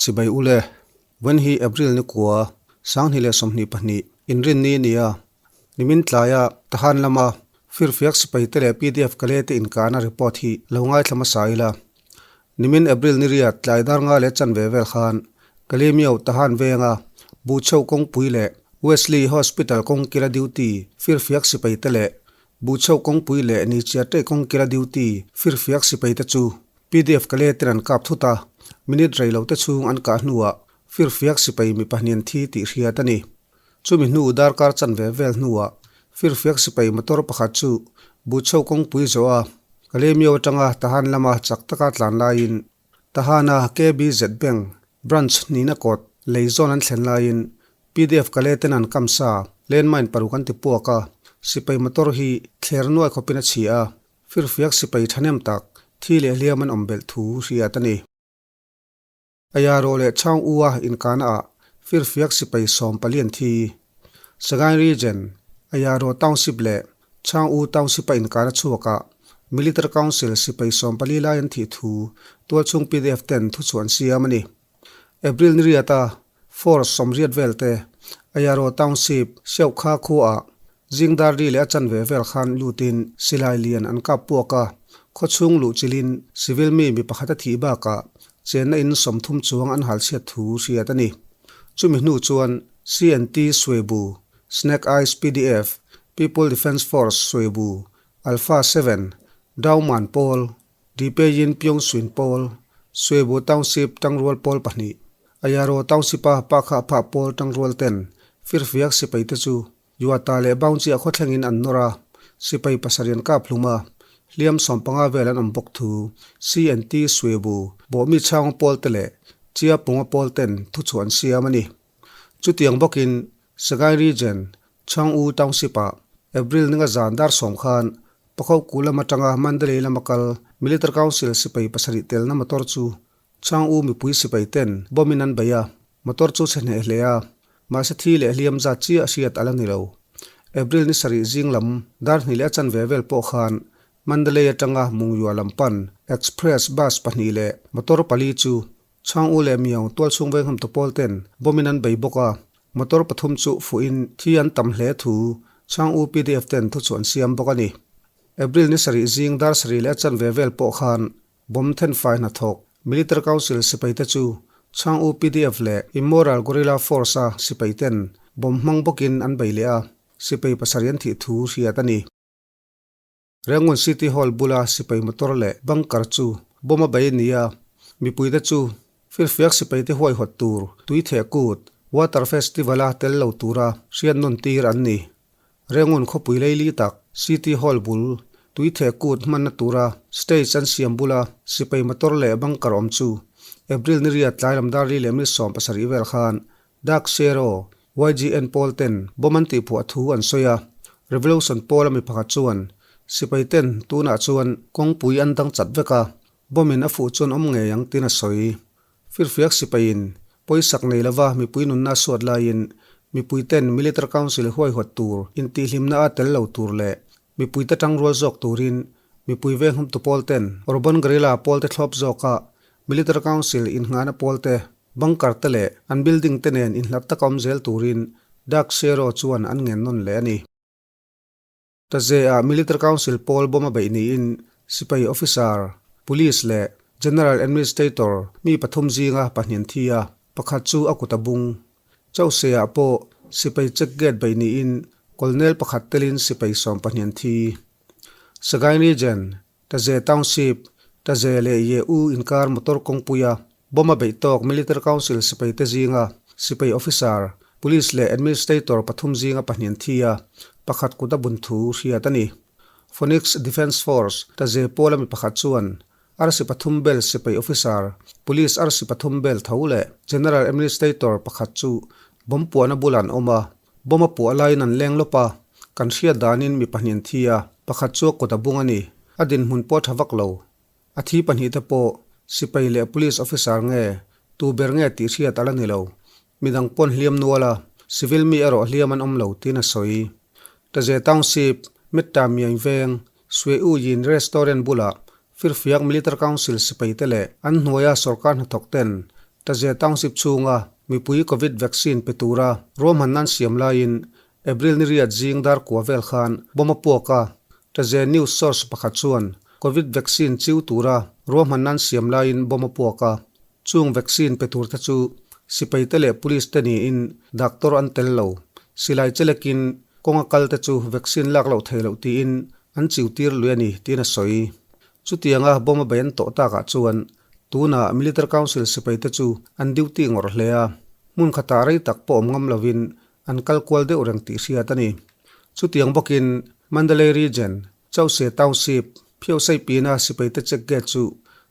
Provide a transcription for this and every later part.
Chibai ule, Wen hi April ni kua, 2022, Inrinni nia, nimin tlaia Tahan lama Firfiak sipaite leh pdf Kale te inkahna report hi lo ngaithla hmasa ila. Nimin April ni riat tlai dar nga leh chanve vel khan Kalemio Tahan venga Bucheu kawngpui leh Wesley Hospital kawngkila duty Firfiak sipaite leh Bucheu kawngpui leh Nichiatei kawngkila duty Firfiak sipaite chu Pdf Kale ten an kap thut a, minute rei lo te chhung an kah hnuah Firfiak sipai mi pahnih an thi tih hriat a ni. Chumi hnu darkar chanve vel hnuah Firfiak sipai motor pakhat chu Bucheu kawngpui zawh a, Kalemio atanga Tahan lama chak taka tlan laiin Tahana KBZ Bank branch hnihna kawt lei zawn an thlen laiin pdf Kale ten an kam sa landmine paruk an ti puak a, sipai motor hi thler nuai khawpin a chhi a, Firfiak sipai thahnem tak thi leh hliam an awm belh thu hriat a ni. Ayaro leh Chaung U a inkahna ah Firfiak sipai 14 an thi. Sagaing Region, Ayaro Township leh Chaung U Township a inkahna chhuak ah Military Council sipai 14 lai an thih thu tualchhung pdf ten thuchhuah an siam a ni. April ni riat a Force 80 vel te Ayaro Township, Siaukha khua ah Zingdar ri leh a chanve vel khan lutin silai lian an kap puak a, khawchhung luh chilhin civil mi mi pakhat a thih bakah chenna in 30 chuang an hal chhiat thu hriat a ni. Chumi hnu chuan CNT Suebu, Snake Eyes pdf, People Defence Force Suebu, Alpha 7, Dauman Pawl, Dipeyin Pyongsuin Pawl, Suebu Township tangrual pawl pahnih, Ayaro Township-a Pakha Phah pawl tangrual ten firfiak sipai te chu Yuata leh Bouncy a khawthlengin an nawr a, sipai pasarih an kap hlum a, hliam 15 vel an awm bawk thu CNT Suebu bawhmi chhang pawl te leh Chia Punga pawl ten thuchhuah an siam a ni. Chutiang bawkin Sagaing Region, Chhang U Township-ah April ninga zan dar 10 khan Pakho Ku lam atanga Mandalay lama kal Military Council sipai pasarih telna motor chu Chhang U mipui sipai ten bomb in an bei a, motor chu chhe hneh hle a, mahse thi leh hliam zat chiah hriat a la ni lo. April ni sarih zing lam dar hnih leh a chanve vel pawh khan Mandalay atanga Mungyua lam pan Express bus pahnih leh motor pali chu Chhang U leh Miao tualchhung vengham tu pawl ten bomb in an bei bawk a, motor pathum chu fuhin thi an tam hle thu Chhang U pdf ten thuchhuah an siam bawk a ni. April ni sarih zing dar sarih leh a chanve vel pawh khan Bomb thenfai hnathawk Military Council sipaite chu Chhang U pdf leh Immoral Guerrilla Force a sipaiten bomb hmang bawkin an bei leh a, sipai pasarih an thih thu hriat a ni. Rangoon City Hall bula sipai motor leh bunker chu bomb a bei a ni a, mipuite chu firfiak sipaite huaihawt tur tui theh kut Water Festival-a tel lo tura hriat nawn tir an ni. Rangoon khawpui leili tak City Hall bul tui theh kut hmanna tura stage an siam bula sipai motor leh bunker awm chu April ni riat tlai lam dar li leh minute 70 vel khan Dark Shero, YGN pawl ten bomb an tihphuah thu an sawi a, Revolution pawl a mi pakhat chuan sipai ten tunah chuan kawngpui an dang chat vek a, bomb in a fuh chuan awm ngei ang tiin a sawi. Firfiak sipaiin pawisak nei lova mipui nunna a suat laiin mipui ten Military Council huaihawt tur intihhlimna a tel lo tur leh mipuite tangrual zawk turin mipui venghumtu pawl ten Urban Guerrilla pawl te thlawp zawka Military Council innghahna pawl te, bunker te leh an building te nen inhlat taka awm zel turin Dark Shero chuan an ngen nawn leh a ni. Taze-ah Military Council pawl bomb a beih niin sipai officer, police leh General Administrator mi pathum zinga pahnih an thi a, pakhat chu a kut a bung. Chauhse-ah pawh sipai check gate beih niin colonel pakhat telin sipai 12 an thi. Sagaing Region, Taze Township, Taze leh Ye U inkar motor kawngpuia bomb a beih tawk Military Council sipaite zinga sipai officer, police leh administrator pathum zinga pahnih an thi a, pakhat kut a bun thu hriat a ni. Phoenix Defence Force, Taze pawla mi pakhat chuan arsi pathum bel sipai officer, police arsi pathum bel tho leh general administrator pakhat chu bomb puahna bulah an awm a, Bomb a puah laiin an leng lawp a, kan hriat danin mi pahnih an thi a, pakhat chu a kut a bung a ni. A dinhmun pawh a tha vak lo. A thi pahnih te pawh sipai leh police officer nge, tu ber nge tih hriat a la ni lo. Midang pawn hliam nual a, civil mi erawh hliam an awm lo tiin a sawi. Taze Township, Metta Miaing Veng, Swe U Yin Restaurant bulah Firfiak Military Council sipai te leh an hnuaia sorkar hnathawk ten Taze Township chhunga mipui Covid vaccine pe tura ruahmanna an siam laiin April ni riat zing dar kua vel khan bomb a puak a. Taze news source pakhat chuan Covid vaccine chiu tura ruahmanna an siam laiin bomb a puak a. Chung vaccine pe turte chu sipaite leh police te niin doctor an tel lo. Silai chelekin kawnga kalte chu vaccine lak loh thei loh tiin an chiu tir lui a ni tiin a sawi. Chutianga bomb a bei an tawh takah chuan tunah Military Council sipaite chu an duty ngawrh hle a, hmun khatah rei tak pawh awm ngam lovin an kal kual deuh reng tih hriat a ni. Chutiang bawkin Mandalay Region, Chause Township, Phiosei pina sipaite check gate chu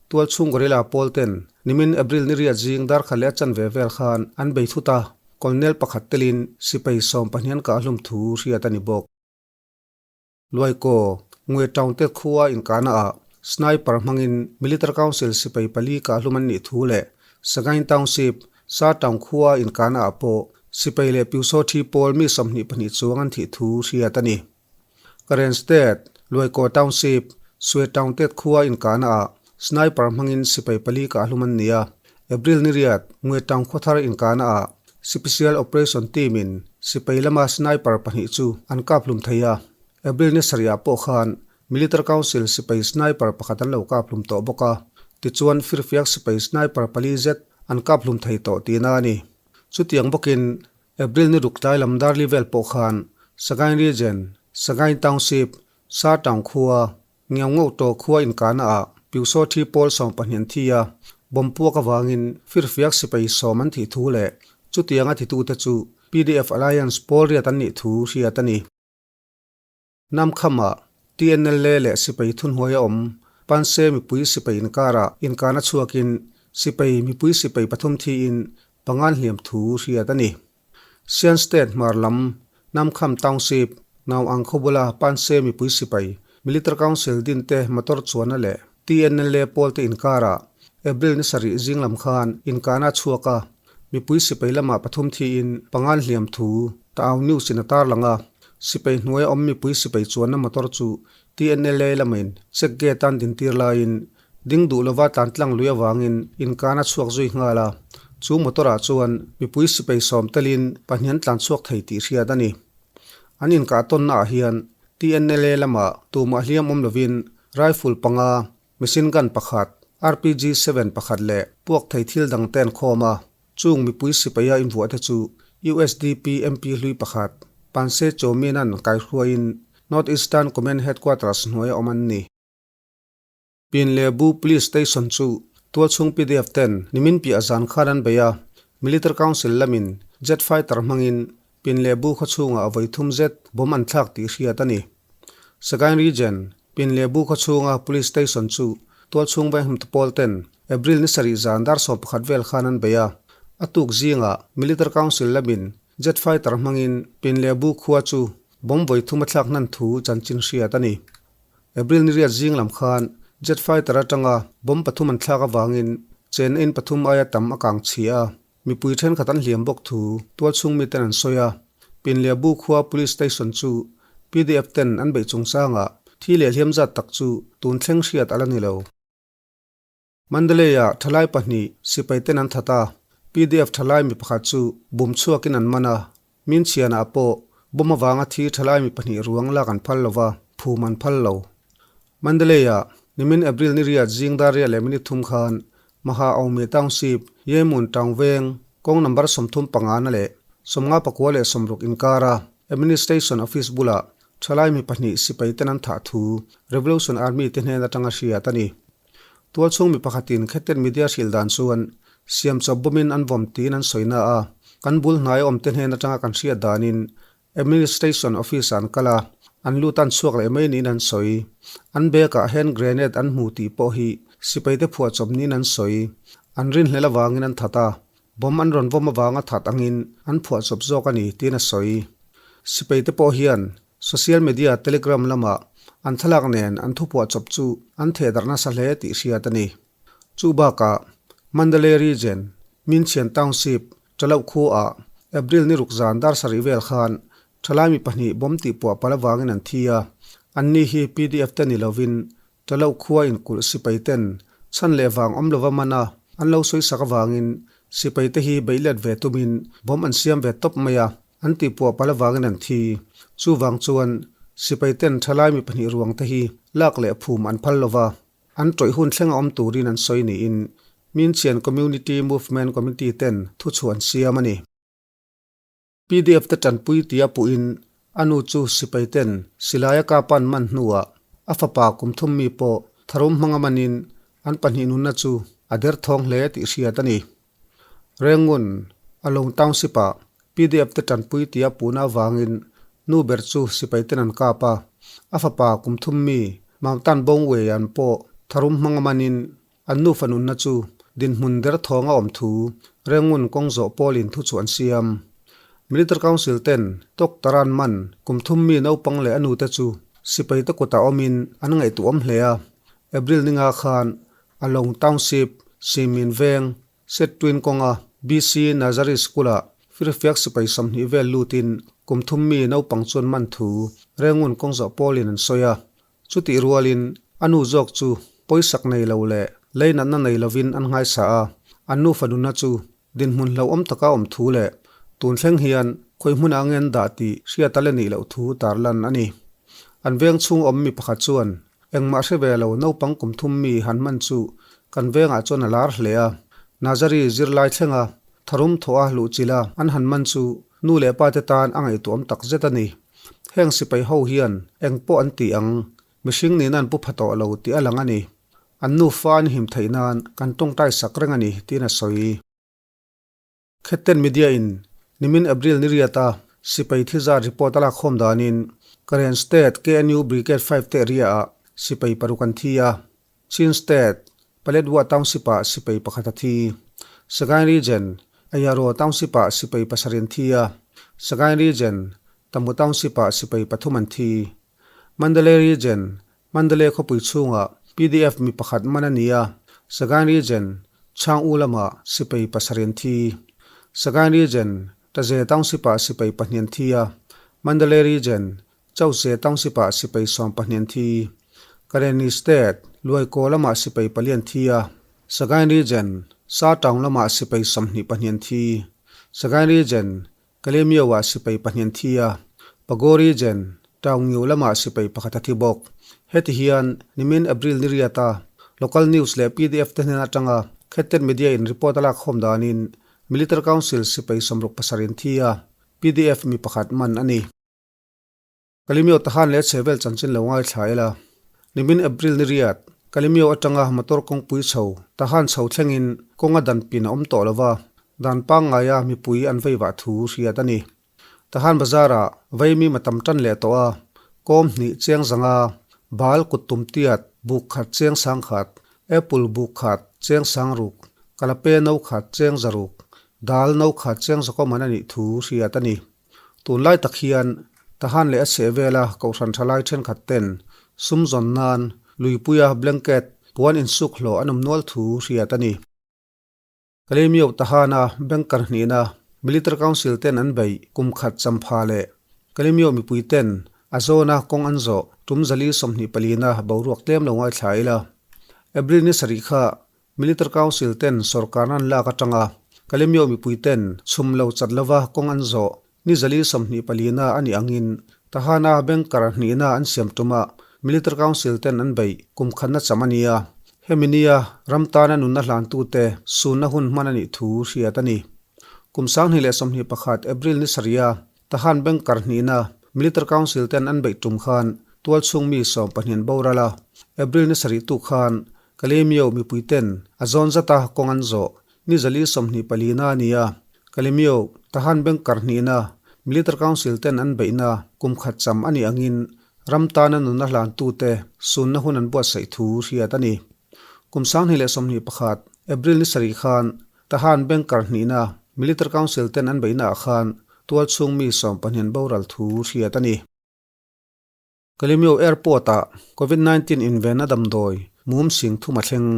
tualchhung guerrilla pawl ten nimin April ni riat zing darkhat leh a chanve vel khan an bei thut a, colonel pakhat telin sipai 12 an kah hlum thu hriat a ni bawk. Luaikaw, Ngwe Town te khua inkahna ah sniper hmangin Military Council sipai pali kahhlum an nih thu leh Sagaing Township, Sa Town khua inkahna ah pawh sipai leh Pyusawthi thi pawl mi 22 chuang an thih thu hriat a ni. Karen State, Luaikaw Township, Swe Town te khua inkahna ah sniper hmangin sipai pali kahhlum an ni a. April ni riat, Ngwe Town khawthar inkahna ah Special Operation Team in sipai lama sniper pahnih chu an kap hlum thei a. April ni sarih ah pawh khan Military Council sipai sniper pakhat an lo kap hlum tawh bawk a. Tichuan firfiak sipai sniper pali zet an kap hlum thei tawh tihna a ni. Chutiang bawkin April ni ruk tlai lam darli vel pawh khan Sagaing Region, Sagaing Township, Sa Town khua, Ngiau tawh khua inkahna ah Pyusawthi thi pawl 12 an thi a, bomb puak avangin firfiak sipai sawm an thih thu leh chutiang a thitute chu PDF Alliance pawl riat an nih thu hriat a ni. Namkhamah TNLA leh sipai thunhnuai a awm Panse mipui sipai inkarah inkahna chhuakin sipai mipui sipai pathum thiin pangan hliam thu hriat a ni. Shan State hmar lam Namkham Township, Nau Ang khaw bula Panse mipui sipai, Military Council dinte motor chuanna leh TNLA pawlte inkarah April ni sarih zing lam khan inkahna a chhuak a, mipui sipai lamah pathum thiin pangan hliam thu Ta'au News in a tarlang a, sipai hnuaia awm mipui sipai chuanna motor chu TNLA lamin check gate an dintir laiin Ding duh lova tlan tlang lui avangin inkan a chhuak zui nghal a, chu motor ah chuan mipui sipai sawm telin pahnih an tlan chhuak thei tih hriat a ni. An inkah tawnna ah hian TNLA lamah tumah hliam awm lovin rifle panga, machine gun pakhat, RPG seven pakhat leh puak thei thil dang te an khawm a, chung mipui sipaia invuah te chu USDP MP hlui pakhat, Panse Chawmian-a'n kaihruaiin North Eastern Command Headquarters hnuaia awm an ni. Pinlebu Police Station chu tualchhung pdf ten nimin piah zan khan an bei a, Military Council lamin jet fighter hmangin Pinlebu khawchhungah a vawi thum zet bomb an thlak tih hriat a ni. Sagaing Region, Pinlebu khawchhunga Police Station chu tualchhung vaihumtu pawl ten April ni sarih zan dar 11 vel khan an bei a, a tuk zingah Military Council lamin jet fighter hmangin Pinlebu khua chu bomb vawi thum a thlak hnan thu chanchin hriat a ni. April ni riat zing lam khan jet fighter atanga bomb pathum an thlak avangin chen in pathum aia tam a kang chhi a, mipui thenkhat an hliam bawk thu tualchhung miten an sawi a. Pinliabu khua Police Station chu pdf ten an beih chungchangah thi leh hliam zat tak chu tun thleng hriat a la ni lo. Mandalay-ah thalai pahnih sipai ten an that a, pdf thalai mi pakhat chu bum chhuakin an man a, min chhianah pawh bomb avanga thi thalai mi pahnih ruang lak an phal lo va, phum an phal lo. Mandalay-ah nimin April ni riat zing dar riat leh minute thum khan Maha Aumi Township, Yemun Town veng, kawng number 35 na leh 54 leh 60 inkara Administration Office bulah thalai mi pahnih sipai ten an thah thu Revolution Army te hnen atanga hriat a ni. Tualchhung mi pakhatin Khetet Media hrilh dan chuan siamchawp bawmin an vawm tiin an sawi na a, kan bul hnaia awmte hnen atanga kan hriat danin Administration Office ah an kal a, an lut an chhuak leh mai niin an sawi. An bag ah hand grenade an hmu tih pawh hi sipaite phuahchawp niin an sawi. An rinhlelh avangin an that a, bomb an rawn vawm avanga that angin an phuahchawp zawk a ni tiin a sawi. Sipaite pawh hian Social media Telegram lamah an thlalak nen an thupuah chawp chu an thehdarh nasa hle tih hriat a ni. Chu bakah Mandalay Region, Minchhian Township, Taloh khuaah April ni ruk zan dar sarih vel khan thalai mi pahnih bomb tihpuah palh avangin an thi a, anni hi pdf te ni lovin Taloh khua inkulh sipai ten chhan leh vang awm lova man a, an lo sawi sak avangin. Sipai te hi beih let ve tumin bomb an siam ve tawp mai a, an tihpuah palh avangin an thi. Chuvang chuan sipai ten thalai mi pahnih ruang te hi lak leh phum an phal lova, an tawih hun thleng a awm turin an sawi niin Minchian Community Movement Committee ten thuchhuah an siam a ni. Pdf te tanpui tia puhin a nu chu sipai ten silaia kapan man hnuah a fapa kum thum mi pawh tharum hmanga manin an pahnih nunna chu a derthawng hle tih hriat a ni. Rengun, Along Township ah pdf te tanpui tia puhna avangin nu ber chu sipai ten an kap a, a fapa kum thum mi Mountain Bongwei an pawh tharum hmanga manin An nufa nunna chu dinhmun derthawng a awm thu Rengun kawng zawh pawlin thu chu an siam. Military Council ten Doctor an man kum thum mi naupang leh a nute chu sipai te kutah awmin an ngaihtuah awm hle a. April ninga khan Along Township, Simin Veng, Settuin kawnga BC Nazari School-ah firfiak sipai 20 vel lutin kum thum mi naupang chuan man thu Rengun kawng zawh pawlin an sawi a. Chutih rualin a nu zawk chu pawisak nei lo leh leinatna nei lovin an nghaisa a, an nufa nunna chu dinhmun hlauhawm taka awm thu leh tun thleng hian khawi hmunah nge an dah tih hriat a la nih loh thu tarlan a ni. An veng chhung awm mi pakhat chuan, Engmah hre ve lo naupang kum thum mi han hman chu kan vengah chuan a lar hle a, Nazari zirlai thlenga tharum thawha luhchilha an han man chu nu leh pa te tan a ngaihtuahawm takzet a ni. Heng sipai ho hian eng pawh an ti ang, mihring nihna an pu pha tawh lo tih a lang a ni. An nufa an him theih nan kan tawngtai sak reng a ni, tiin a sawi. Khetten Media in nimin April ni riata sipai thi zat report a lakkhawm danin Karen State KNU Brigade 5 te area ah sipai paruk an thi a. Chin State, Paletwa Township ah sipai pakhat a thi. Sagaing Region, Ayaro Township ah sipai pasarih an thi a. Sagaing Region, Tamu Township ah sipai pathum an thi. Mandalay Region, Mandalay khawpui chhungah PDF mi pakhat man a ni a. Sagaing Region, Chhang-U lamah sipai pasarih an thi. Sagaing Region, Taze Township ah sipai pahnih an thi a. Mandalay Region, Chauhse Township-ah sipai 12 an thi. Karenni State, Luaikaw lamah sipai pali an thi a. Sagaing Region, Sa Town lamah sipai 22 an thi. Sagaing Region, Kalemyo-ah sipai pahnih an thi a. Pago Region, Taungyu lamah sipai pakhat a thi bawk. Heti hian nimin April ni riata local news leh pdf te hnen atanga Khetten Media in report a lakkhawm danin Military Council sipai 67 an thi a, pdf mi pakhat man a ni. Kalimio Tahan leh chhevel chanchin lo ngaithla ila. Nimin April ni riat, Kalimio atanga motor kawngpui chho Tahan chho thlengin kawnga dan pin a awm tawh lova, dan pangngaia mipui an veivah thu hriat a ni. Tahan bazarah vaimim a tam tan leh tawh a, kawm hnih chiang zanga, bal kut tum tiat, buk khat chiang sang khat, apple buk khat chiang sang ruk, kalape no khat chiang zaruk, dal no khat chiang zakawm an a nih thu hriat a ni. Tunlai tak hian Tahan leh a chheh vela Kohhran thalai thenkhat ten sum zawn nan luipuia blanket puan insuk hlawh an awm nual thu hriat a ni. Kalemio Tahana banker hnihna Military Council ten an beih kum khat champha leh Kalemio mipui ten a zawna kawng an zawh tum 424 na boruak tlem lo ngaithla ila. April ni sarih kha Military Council ten sorkarna an lak atanga Kalemyo mipui ten chhum lo chat lova kawng an zawh ni 424 na a nih angin Tahana banker hnihna an siam tuma Military Council ten an beih kum khatna cham a ni a. Hemi nia ram tana nunna hlantute sunna hun hman a nih thu hriat a ni. Kum 2021 April ni sarih a Tahan banker hnihna Military Council ten an beih tum khan tualchhung mi 12 an boral a. April ni sarih tuk khan Kalemyo mipui ten a zawn zata kawng an zawh ni 424 na a ni a. Kalemyo Tahan banker hnihna Military Council ten an beihna kum khat cham a nih angin ram tana nunna hlantute sunna hun an buatsaih thu hriat a ni. Kum 2021 April ni sarih khan Tahan banker hnihna Military Council ten an beihna ah khan tualchhung mi 12 an boral thu hriat a ni. Kalemyo Airport ah Covid 19 invenna damdawi mum sing thum a thleng.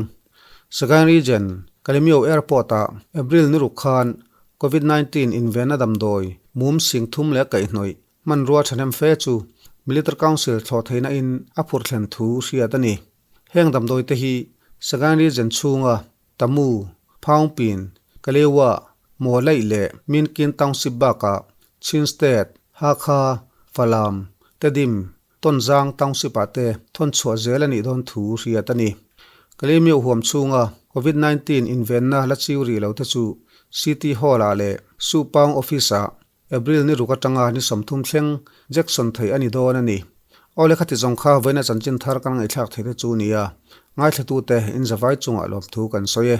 Sagaing Region, Kalemyo Airport ah April ni ruk khan Covid 19 invenna damdawi mum sing thum leh kaihhnawih hmanrua thahnem fe chu Military Council thlawh theihna in a phurh thlen thu hriat a ni. Heng damdawi te hi Sagaing Region chhunga Tamu, Phaungpin, Kalewa, Mawlaih leh Minkin Township bakah Chin State, Hakha, Falam, Tedim, Tonzang Township ah te thawn chhuah zel a nih dawn thu hriat a ni. Kalaymyo huam chhunga Covid 19 invenna la chiu rih lo te chu City Hall ah leh Suhpaung Office ah April ni ruk atanga ni 30 thleng Jackson theih a ni dawn a ni. Awle khati zawng kha vawiina chanchin thar kan ngaihthlak theih te chu nia, ngaithlatute inzavai chungah lawmthu kan sawi e.